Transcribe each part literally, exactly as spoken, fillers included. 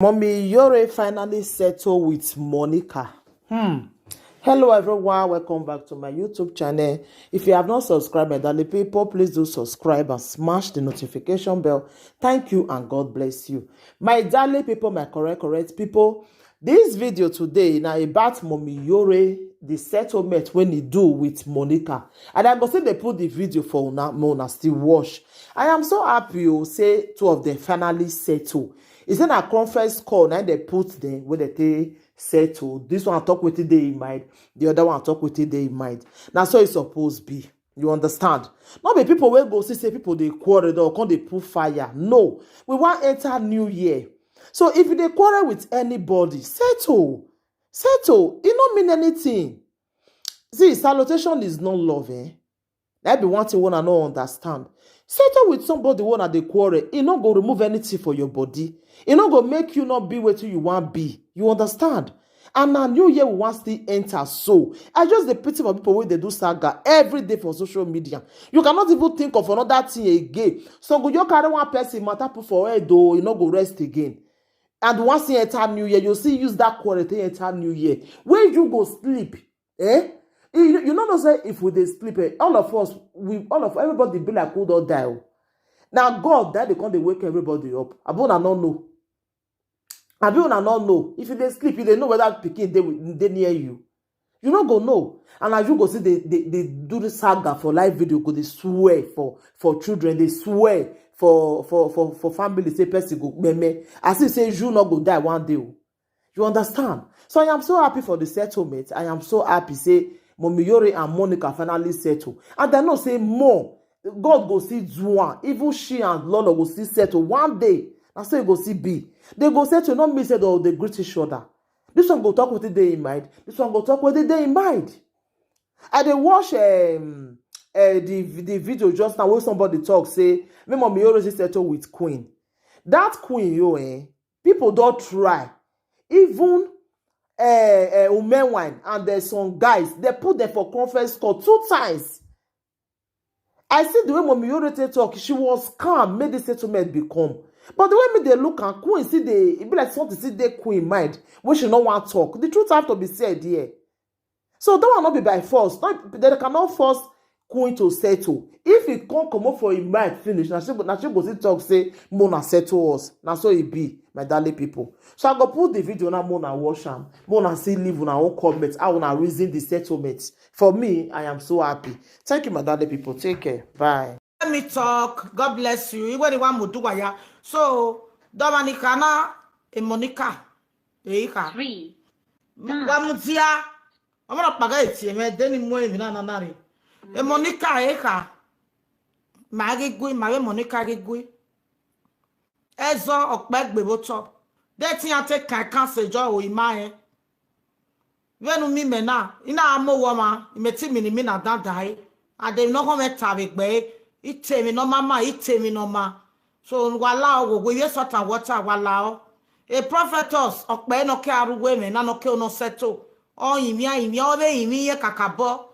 Mommy Yore finally settle with Monica. Hmm. Hello everyone, welcome back to my YouTube channel. If you have not subscribed, my darling people, please do subscribe and smash the notification bell. Thank you and God bless you. My darling people, my correct, correct people, this video today na about Mommy Yore, the settlement when he do with Monica. And I go say they put the video for una, make una still watch. I am so happy o say two of them finally settle. Is it a conference call now they put them where they take settle? This one talk with it they in mind, the other one talk with it they in mind. Now so it's supposed be. You understand? Not be people will go see say people they quarrel or come they put fire. No, we want enter new year. So if they quarrel with anybody, settle, settle. It not mean anything. See, salutation is not love, eh? That be one thing one I no understand. Settle with somebody one at the quarrel. It not go remove anything for your body. It not go make you not be what you want be. You understand? And now new year we want still enter. So I just the pity for people where they do saga every day for social media. You cannot even think of another thing again. So go you carry one person matter put for head though, you not go rest again. And once you enter new year, you see use that quarrel to enter new year. Where you go sleep? Eh? You, you know, say if we dey sleep, eh, all of us, we all of everybody be like who don't die. Oh. Now God that they come they wake everybody up. Abona no know. Abona no know. If you dey sleep, you dey know whether pikin dey with- dey near you. You no go know. And as you go see they they, they do the saga for live video, go they swear for for children, they swear for for for for family, say person go meme. As if say you no go die one day. Oh. You understand? So I am so happy for the settlement. I am so happy. Say Mommy Yore and Monica finally settle. And I know say more. God go see Juan. Even she and Lolo go see settle. One day, I say go see B. They go settle. Not me said oh they greet each other. This one go talk with the day in mind. This one go talk with the day in mind. I dey watch um, uh, the the video just now where somebody talk say me Mommy Yore say settle with Queen. That Queen yo eh, people don't try. Even uh, uh, Umenwine and there's some guys they put them for conference call two times. I see the way Mommy Yore take talk, she was calm, made the settlement become. But the way me they look and Queen see the it be like something see the Queen mind when she no want talk. The truth have to be said here. So that one not be by force. Not, they cannot force Queen to settle. If it can't come up for him mind finish, now she, now she go sit talk say Mona settle us. Now so it be, my darling people. So I go put the video now Mona watch am. Mona see leave una own comments. I wanna reason the settlement. For me, I am so happy. Thank you, my darling people. Take care. Bye. Let me talk. God bless you. Iwe ni wa mo duwa ya. So, Dominica na e Monica. E ka. Three. Wa mutia. Amara paga eti me deni mo e mina na nari. E Monica e ka. Ma gi gui, ma we Monica gi gui. Ezo okpe gbe boto. De ti ate kan kan se jo o ima e. Venu mi me na, ina amo woma, imeti mi ni mi na dandai. Ade no ho me tave gbe. Ite mi no mama, ite mi no ma. So wala o go ye salt and water wala o. A prophet us okpe no ke aruwe me na no ke ono seto. O imi a imi o be imi ye kakabo.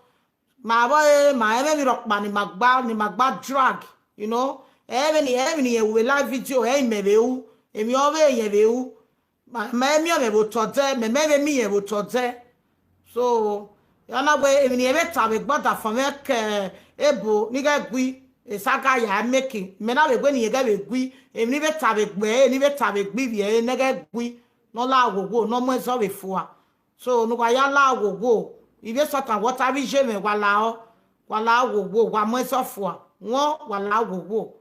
Ma bo e ma ebe mi rokpa ni magba ni magba drag, you know. Ebe ni ebe ni ye we live video e me be u. Emi o be ye be u. Ma ma emi o me bo to de, me me be mi ye bo to de. So ya na gbe emi ni ebe ta be gbada fo me ke ebo ni ge gui e saga ya make me na be gbe ni ye ge be gui emi ni be ta be gbe ni be ta be gbi bi e ne ge gui no la wo wo no mo ezo be fua. So no wa ya la wo wo ibe sota water bi je me wa la o wa la wo wo wa mo ezo fua won wa la wo wo.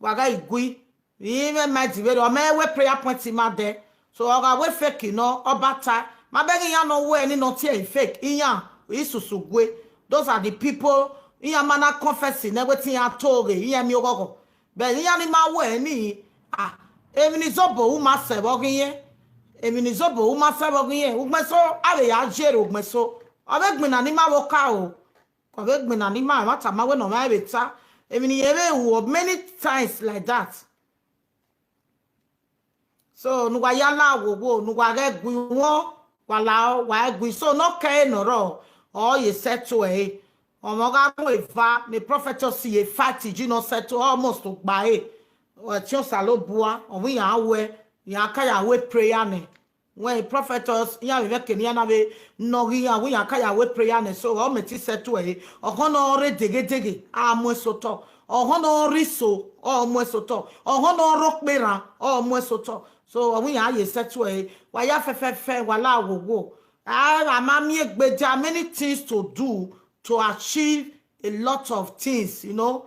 Waga igui. Ime mighty very. Ome we prayer point in my day. So oga we fake no obata. Ma begi ya no we ni no tie fake. Iya isusu gwe. Those are the people. Iya mana confessing everything ya toge. Iya mi ogogo. But iya ni ma we ni ah. Emi ni zobo u ma se bogi ye. Emi ni zobo u ma se bogi ye. Ugme so ave ya jere ugme so. Ave gbina ni ma wo ka o. Kwa ve gbina ni ma mata ma we no ma ebe ta. Emi ni ebe wo many times like that. So nuwa ya la wo wo nuwa ge gwi won wa la o wa gwi so no ke no ro o ye settle e. Omo ga mu eva ni prophet o si ye fight ji no settle almost gba e. O ti o sa lo bua o wi ya we. Ya kaya we prayer ne. When prophet us ya we ke ni na we no gi ya we ya kaya we prayer ne. So o me ti settle e. O kono re dege dege. A mo so to. O kono ri so. O mo so to. O kono ro pera. O mo so to. So o we ya ye settle e. Wa ya fe fe fe wa la wo wo. Ah, ama mi egbe, there are many things to do to achieve a lot of things, you know.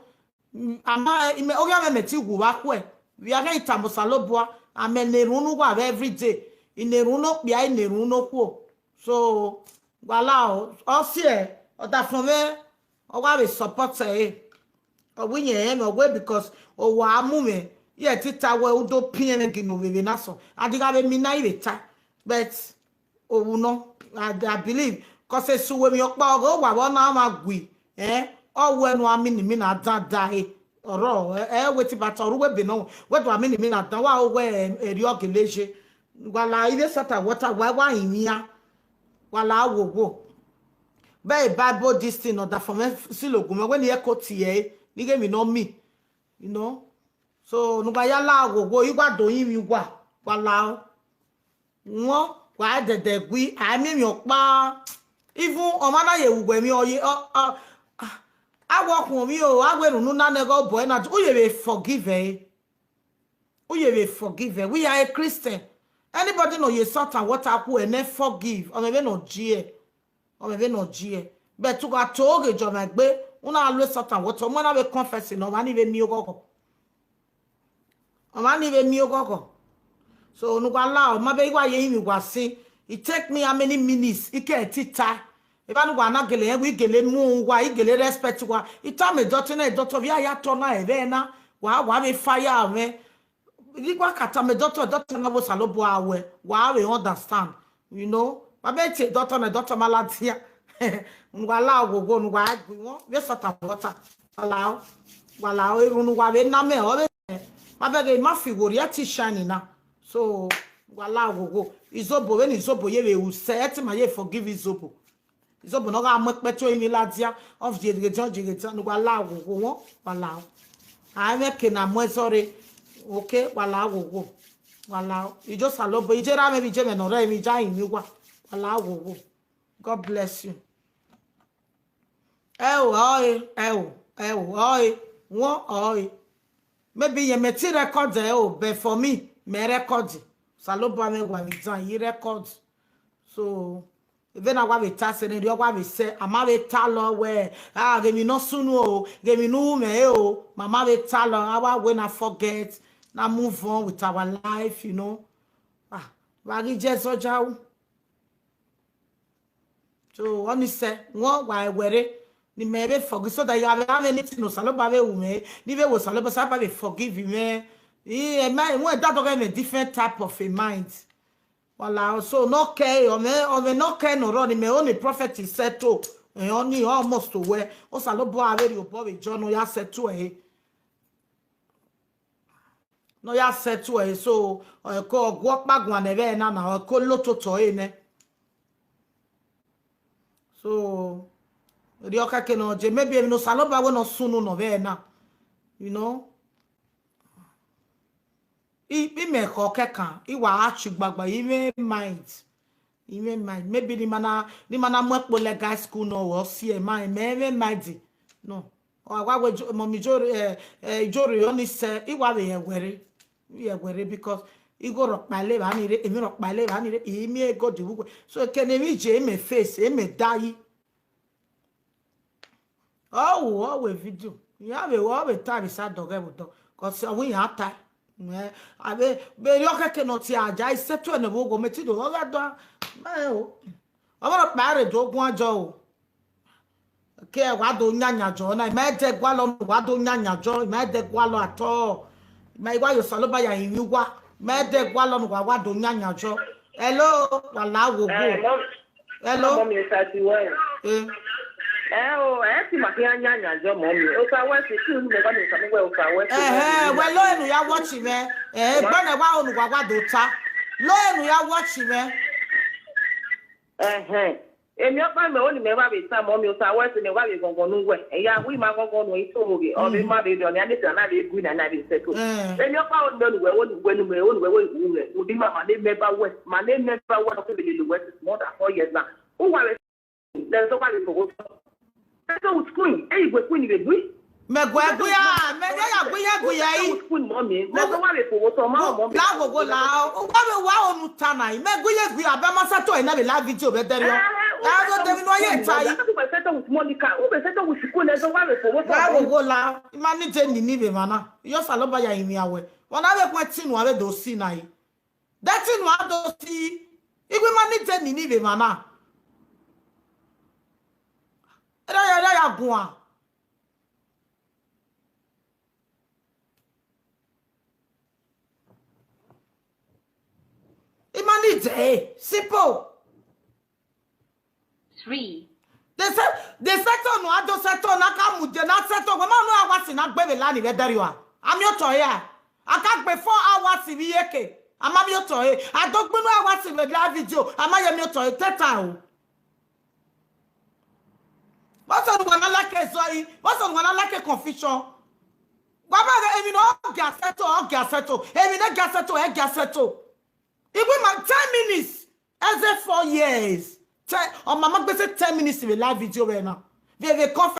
Mm, ama ime oge ame meti wu wa kwe. We are going to Musalobua. Ame ne runu wa every day. Ine runo pia ine runo kwo. So wala o. O si e. O da fun me. O wa we support e. O we yen e no we because o wa mu me. Ye ti ta we udo pin e gi no we na so. Adiga be mi na iwe ta. But oh no, I, I believe. Cause esu we mi okpa ogo wa wa na ma gwi. Eh? O we no amini mi na da da he. Oro eh, eh we ti ba to ru we be no. We do amini mi na da wa o we eri ogeleje. Wala ile sata water wa wa inya. Wala wo wo. Be Bible this thing no da for me silo gume we ni e ko ti e. Ni ge mi no mi. You know? So nuga ya la wo wo igwa do yin mi wa. Wala o. Won wa dede gwi a mi mi okpa. Even o ma na ye wu gwe mi o ye o o. A wo kun mi o, a we nunu na nego boy na u ye we forgive e. U ye we forgive e. We are a Christian. Anybody no ye salt and water ku e ne forgive. O me be no jie. O me be no jie. But to ga to ge jo me gbe. Una always salt and water. Mo na we confess no ma ni we mi ogogo. O ma ni we mi ogogo. So nuga la o ma be igwa ye mi gwa si. It take me how many minutes? Ike e ti ta. Eba nuga na gele e wi gele mu wa igele respect wa. Ita me dot na dot of ya ya to na e be na. Wa wa we fire me. Igwa kata me dot dot na wo salo bo awe. Wa we understand. You know? Ma be ti dot na dot ma la dia. Nuga la wo wo nuga gwi won. We sort of water. Wala o. Wala o irunu wa we na me o. Ma be ge ma fi wo ri ati shine na. So wala wo wo. Izobo we ni izobo ye we u se e ti ma ye forgive izobo. Izobo no ga mo pe to imi la dia. Of je ge jan je ge jan nuga la wo wo won. Wala o. A me ke na mo sorry. Okay, wala wo wo. Wala o. Ijo salo bo ije ra me bi je me no re mi ja yin mi wa. Wala wo wo. God bless you. E o, oi, e o, e o, oi, won, oi. Maybe ye me ti record e o, but for me, me record. Salo bo me wa mi jan yi record. So, even I wa we ta se ne ri o wa we se, ama we ta lo we. Ah, ge mi no sunu o, ge mi nu me o. Mama we ta lo, awa we na forget, na move on with our life, you know. Ah, wa gi je soja o. So oni se won wa ewere ni me be forgive so that you have, have anything no salo ba be wu me ni be wo salo ba sa ba be forgive me. E e ma won da to get a different type of a mind. Wala so no care o me o me no care no ro ni me only prophet is settle. E oni almost to where o salo bo ave ri o bo be jo no ya settle e. No ya settle e so o ko gwo pa gwan e be na na o ko lo to to e ne. So ri o ka ke no je maybe no salo ba we no sunu no be na. You know? I i me ko ke kan i wa achi gbagba i me mind. I me mind maybe ni mana ni mana mo po le guy school no wo si e mind me me mind. No. O wa we jo- mo mi jore eh eh jore oni se i wa we e were. I e were because i go ro pa le ba ni re, emi ro pa le ba ni re, i mi e go di wu. So ke ni mi je me face, e me dai. Oh, oh, we video. Ya we wo we ta bi sa do ge bu do. Cause we ya ta. Eh, abe be yo ke ke no ti aja i se to ne wo go me ti do ga do. Ma o. Omo pa re do gun ajo o. Ke wa do nyanya jo na, ma de gwa lo wa do nyanya jo, ma de gwa lo ato. Ma wa yo salo ba ya yin wa. Ma de gwa lo wa wa do nyanya jo. Hello, wala wo wo. Hello. Hello. Mom, yes, I do well. Eh. Eh, oh, eh, ti ma ki anya anya jo, mom. O sa we si tu ni ba ni sa ni we o sa we. Eh, eh, we lo enu ya watch me. Eh, gba na wa onu wa wa do ta. Lo enu ya watch me. Eh, eh. Emi opa me oni me ba be sa mo mi o sa we se me wa be gongon nu we. E ya wi ma gongon nu ito oge. O be ma be do ni ani sa na be gu na na be se to. Emi opa oni me onu we onu we nu me onu we we nu we. Udi ma ma ne me ba we. Ma ne me ba we o ke be le we more than four years now. U wa we. There's nobody for go. That's how it's queen. Hey, we queen be bui. Me gwe guya, me de ya guya guya yi. Queen mommy. There's nobody for go. So ma mommy. La go go la. O wa be wa onu tana yi. Me guya guya be ma sa to e na be la video be dere yo. La go de mi no ye tai. Who be settle with Monica? Who be settle with queen? There's nobody for go. La go go la. Imani je ni ni be mana. Yo sa lo ba ya imi awe. Wana be kwen tinu abe do si na yi. Dati nu ado si. Igwe mani je ni ni be mana. Era ya era ya gwa. Imani je simple. Three. They say they settle no ado settle na ka muje na settle. We ma no awasi na gbe be lani be dere yo. Ami o to ya. Aka gbe four hours bi yeke. Ama mi o to e. Ado gbe no awasi be la video. Ama ye mi o to e teta o. What's on one like a sorry? What's on one like a confusion? Baba, emi no ga settle, ga settle. Emi no ga settle, e ga settle. If we man ten minutes, as if four years. Ten, or mama be say ten minutes in a live video right now. They they come